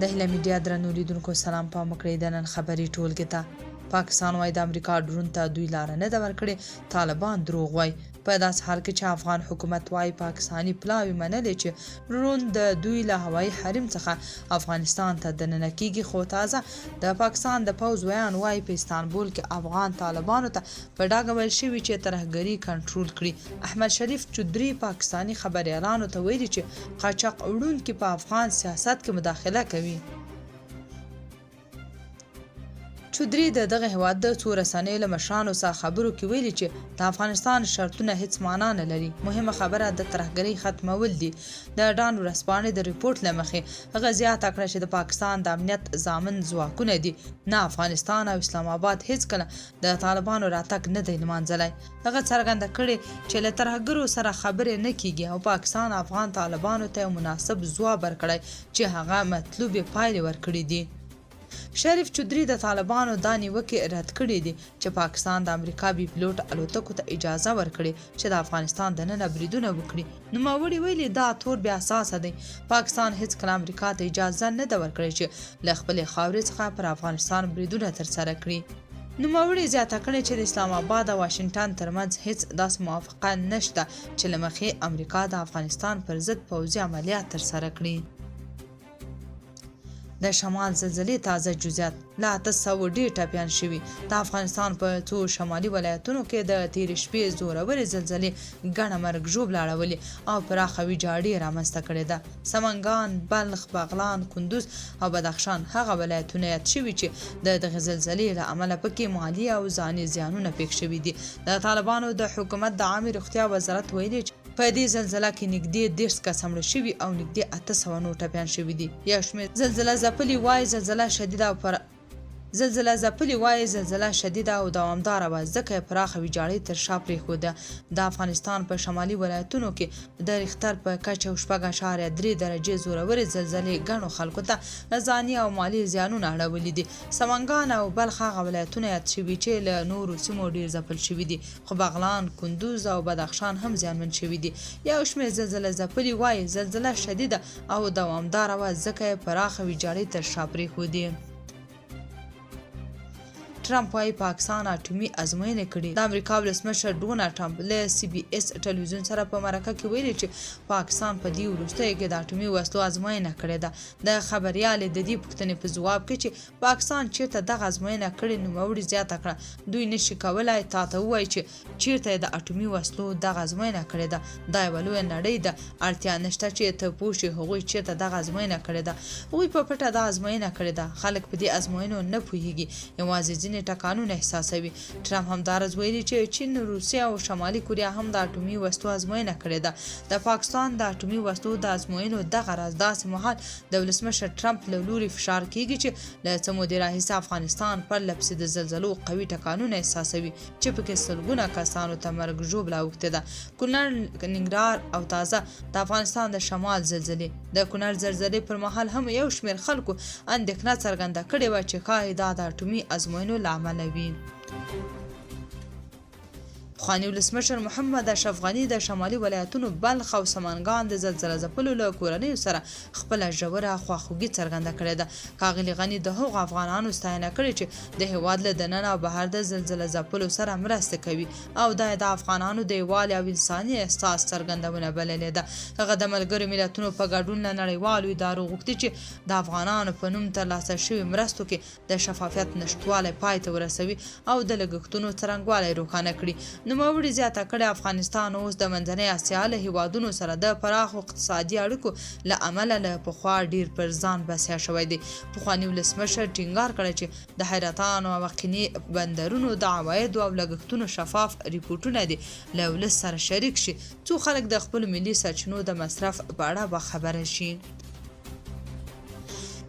د هیله میډیا درنو لیدونکو سلام، پام وکړئ د نن خبري ټولګې ته. پاکستان وايي د امریکا ډرون ته دوی لاره نه ده ورکړې، طالبان دروغ وايي. په داسې حال کې چې افغان حکومت وايي پاکستاني پلاوي منلې چې ډرون د دوی له هوایي حریم څخه افغانستان ته دننه کیږي، خو تازه د پاکستان د پوځ ویاند وايي په استانبول کې افغان طالبانو ته په ډاګه ویل شوي چې ترهګري کنټرول کړي. احمد شریف چودري پاکستاني خبریالانو ته ویلي چې قاچاق وړونکي په افغان سیاست کې مداخله کوي. چودري د دغه هېواد د څو رسنیو له مشرانو سره خبرو کې ویلي چې د افغانستان شرطونه هېڅ معنا نه لري، مهمه خبره د ترهګرۍ ختمول دي. د ډان ورځپاڼې د رپوټ له مخې، هغه زیاته کړه چې د پاکستان د امنیت ضامن ځواکونه دي، نه افغانستان او اسلام اباد هېڅکله د طالبانو راتګ نه دی لمانځلی. هغه څرګنده کړې چې له ترهګرو سره خبرې نه کېږي او پاکستان افغان طالبانو ته یو مناسب ځواب ورکړی چې هغه مطلوبې پایلې ورکړې دي. شریف چودري د طالبانو دا نیوکې رد کړې دي چې پاکستان د امریکا بې پیلوټه الوتکو ته اجازه ورکړې چې د افغانستان دننه بریدونه وکړي. نوموړي ویلي، دا تور بې اساسه دی، پاکستان هېڅکله امریکا ته اجازه نه ده ورکړې چې له خپلې خاورې څخه پر افغانستان بریدونه ترسره کړي. نوموړي زیاته کړې چې د اسلام اباد او واشنګټن ترمنځ هېڅ داسې موافقه نشته چې له مخې امریکا د افغانستان پر ضد پوځي عملیات ترسره کړي. د شمال زلزلې تازه جزئیات، له 800 ډېر ټپیان شوي. د افغانستان په څو شمالي ولایتونو کې د تېرې شپې زورورې زلزلې ګڼه مرګ ژوبله اړولې او پراخه ویجاړي یې رامنځته کړې ده. سمنګان، بلخ، بغلان، کندوز او بدخشان هغه ولایتونه یاد شوي چې د دغې زلزلې له امله پکې مالي او ځاني زیانونه پېښ شوي دي. د طالبانو د حکومت د عامې روغتیا وزارت ویلي چې په دې زلزله کې نږدې 30 کسه مړه شوي او نږدې 800 نور ټپیان شوي دي. یو شمېر زلزله ځپلي وايي زلزله شدیده او پر زلزله ځپلي وايي زلزله شدیده او دوامداره وه ځکه یې پراخه ویجاړۍ تر شا پرېښوده. د افغانستان په شمالي ولایتونو کې د ریښتر په کچه 6.3 درجې زورورې زلزلې ګڼو خلکو ته ځاني او مالي زیانونه اړولي دي. سمنګان او بلخ هغه ولایتونه یاد شوي چې له نورو سیمو ډېر ځپل شوي دي. خو بغلان، کندوز او بدخشان هم زیانمن شوي دي. یو شمېر زلزله ځپلي وايي، زلزله شدیده او دوامداره وه، ځکه یې پراخه ویجاړۍ تر شا پرېښودې. ټرمپ وايي، پاکستان اټومي ازموینې کړي. د امریکا ولسمشر ډونالډ ټرمپ له سي بي ایس ټلویزیون سره په مرکه کې ویلي چې پاکستان په دې وروستیو کې د اټومي وسلو ازموینه کړې ده. د خبریالې د دې پوښتنې په ځواب کې چې پاکستان چېرته دغه ازموینه کړې، نوموړي زیاته کړه، دوی نه شي کولای تا ته ووایي چې چېرته یې د اټومي وسلو دغه ازموینه کړې ده، دا یوه لویه نړۍ ده، اړتیا نشته چې ته پوه شې هغوی چېرته دغه ازموینه کړې ده، هغوی په پټه دا ازموینه کړې ده، خلک په دې ازموینو نه پوهېږي، یوازې ځینې ټکانونه احساسوي. ټرمپ همداراز ویلي چې چین، روسیې او شمالي کوریا هم د اټومي وسلو ازموینه کړې ده. د پاکستان د اټومي وسلو د ازموینو دغه راز داسې مهال د ولسمشر ټرمپ له لوري فشار کېږي چې له څه مودې راهیسې افغانستان پرلپسې د زلزلو قوي ټکانونه احساسوي چې پکې سلګونه کسانو ته مرګ ژوبله اوښتې ده. کونړ، ننګرهار او تازه د افغانستان د شمال زلزلې. د کونړ زلزلې پر مهال هم یو شمېر خلکو اندېښنه څرګنده کړې وه چې ښايي دا د اټومي ازموینو له امله وي. پخواني ولسمشر محمد اشرف غني د شمالي ولایتونو بلخ او سمنګان د زلزله ځپلو له کورنیو سره خپله ژوره خواخوږي څرګنده کړې ده. ښاغلي غني د هغو افغانانو ستاینه کړې چې د هېواد له دننه او بهر د زلزله ځپلو سره مرسته کوي او دا یې د افغانانو د یووالي او انساني احساس څرګندونه بللې ده. هغه د ملګرو ملتونو په ګډون له نړیوالو ادارو غوښتي چې د افغانانو په نوم ترلاسه شوي مرستو کې د شفافیت نشتوالی پای ته ورسوي او د لګښتونو څرنګوالی روښانه کړي. نوموړي زیاته کړې، افغانستان اوس د منځنۍ اسیا له هېوادونو سره د پراخو اقتصادي اړیکو له امله له پخوا ډېر پر ځان بسیا شوی دی. پخواني ولسمشر ټینګار کړی چې د حیرتانو او اقینې بندرونو د عوایدو او لګښتونو شفاف رپوټونه دې له ولس سره شریک شي، څو خلک د خپلو ملي سرچینو د مصرف په اړه باخبره شي.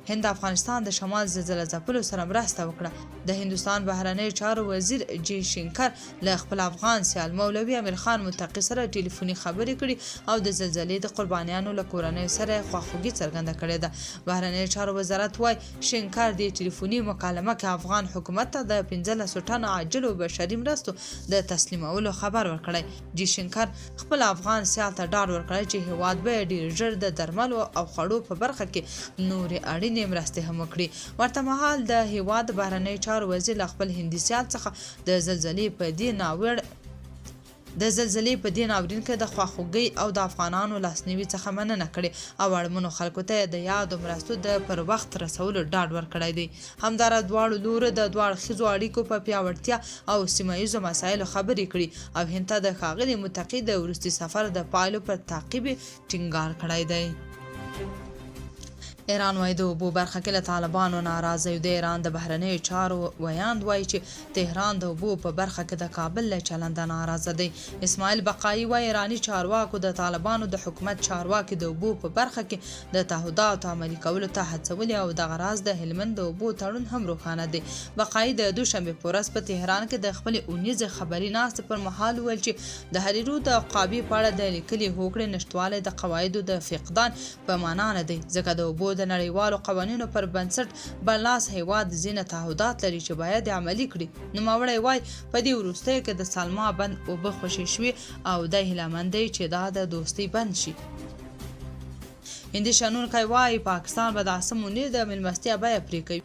هند د افغانستان د شمال زلزله ځپلو سره مرسته وکړه. د هندوستان بهرنیو چارو وزیر جي شنکر له خپل افغان سیال مولوي امیرخان متقي سره ټیلیفوني خبرې کړي او د زلزلې د قربانیانو له کورنیو سره یې خواخوږي څرګنده کړې ده. بهرنیو چارو وزارت وايي، شنکر دې ټیلیفوني مکالمه کې افغان حکومت ته د 15 ټنه عاجلو بشري مرستو د تسلیمولو خبر ورکړی. جي شنکر خپل افغان سیال ته ډاډ ورکړی چې هېواد به یې ډېر ژر د درملو او خوړو په برخه کې نورې اړینې مرستې هم وکړي. ورته مهال د هېواد د بهرنیو چارو وزیر له خپل هندي سیال څخه د زلزلې په دې ناوړ د زلزلې په دې ناورین کې د خواخوږۍ او د افغانانو لاسنیوي څخه مننه کړې او اړمنو خلکو ته یې د یادو مرستو د پر وخت رسولو ډاډ ورکړی دی. همداراز دواړو لورو د دوه اړخیزو اړیکو په پیاوړتیا او سیمه ییزو مسایلو خبرې کړي او هند ته د ښاغلي متقي د وروستي سفر د پایلو پر تعقیب یې ټینګار کړی دی. ایران وايي د اوبو برخه کې له طالبانو ناراضه یو. د ایران د بهرنیو چارو ویاند وايي چې تهران د اوبو په برخه کې د کابل له چلنده ناراضه دی. اسماعیل بقايي وايي ایراني چارواکو د طالبانو د حکومت چارواکي د اوبو په برخه کې د تعهداتو عملي کولو ته هڅولي او دغه راز د هلمند د اوبو تړون هم روښانه دی. بقايي د دوشنبې په ورځ په تهران کې د خپلې اونیزې خبري ناستې پر مهال وویل چې د هریرود د عقابې په اړه د لیکلي هوکړې نشتوالی د قواعدو د فقدان په معنا نه دی، ځکه د اوبو د نړیوالو قوانینو پر بنسټ برلاس هېواد ځینې تعهدات لري چې باید یې عملي کړي. نوموړی وايي، په دې وروستیو کې د سلما بند اوبه خوشې شوې او دی هیله من دی چې دا د دوستۍ بند شي. هندي شنونکی وايي، پاکستان به د عاصم منیر د مېلمستیا بیه پرې کوي.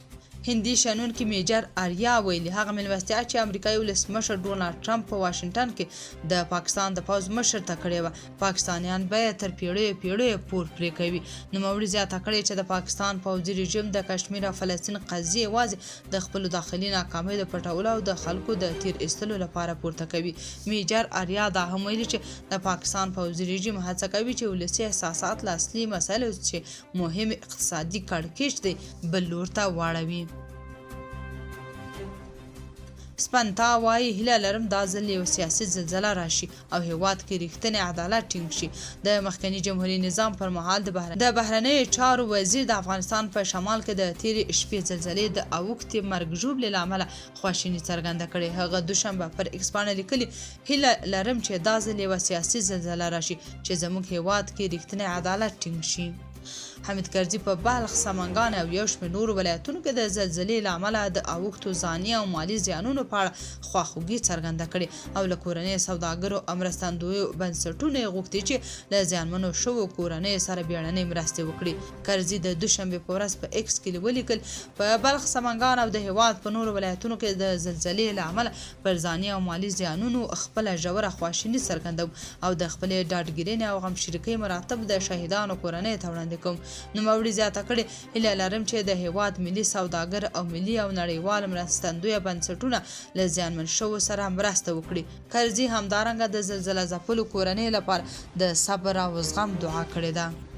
هندي شنونکي میجر اریا ویلي، هغه مېلمستیا چې امریکايي ولسمشر ډونالډ ټرمپ په واشنګټن کې د پاکستان د پوځ مشر ته کړې وه، پاکستانیان به یې تر پېړیو پېړیو پور پرې کوي. نوموړي زیاته کړې چې د پاکستان پوځي رژیم د کشمیر او فلسطین قضیې یوازې د خپلو داخلي ناکامیو د پټولو او د خلکو د تېر ایستلو لپاره پورته کوي. میجر اریا دا هم ویلي چې د پاکستان پوځي رژیم هڅه کوي چې ولسي احساسات له اصلي مسایلو چې مهم اقتصادي کړکېچ دی، بل لور ته واړوي. سپنتا وايي، هیله لرم دا ځل یوه سیاسي زلزله راشي او هېواد کې رښتینی عدالت ټینګ شي. د مخکني جمهوري نظام پر مهال د بهرنیو چارو وزیر د افغانستان په شمال کې د تېرې شپې زلزلې د اوښتې مرګ ژوبلې له امله خواشیني څرګنده کړې. هغه دوشنبه پر ایکس پاڼه لیکلي، هیله لرم چې دا ځل یوه سیاسي زلزله راشي چې زموږ هېواد کې رښتینی عدالت ټینګ شي. حامد کرزي په بلخ، سمنګان او یو شمېر نورو ولایتونو کې د زلزلې له امله د اوښتو ځاني او مالي زیانونو په اړه خواخوږي څرګنده کړې او له کورنیو سوداګرو او مرستندویو بنسټونو یې غوښتي چې له زیانمنو شوو کورنیو سره بیړنۍ مرستې وکړي. کرزي د دوشنبې په ورځ په ایکس کې ولیکل، په بلخ، سمنګان او د هېواد په نورو ولایتونو کې د زلزلې له امله پر ځاني او مالي زیانونو خپله ژوره خواشیني څرګندوم او د خپلې ډاډګیرنې او غمشریکۍ مراتب د شهیدانو کورنیو ته وړاندې کوم. نوموړي زیاته کړې، هیله لرم چې د هېواد ملي سوداګر او ملي او نړیوال مرستندویه بنسټونه له زیانمن شوو سره مرسته وکړي. کرزي همدارنګه د زلزله ځپلو کورنیو لپاره د صبر او زغم دعا کړې ده.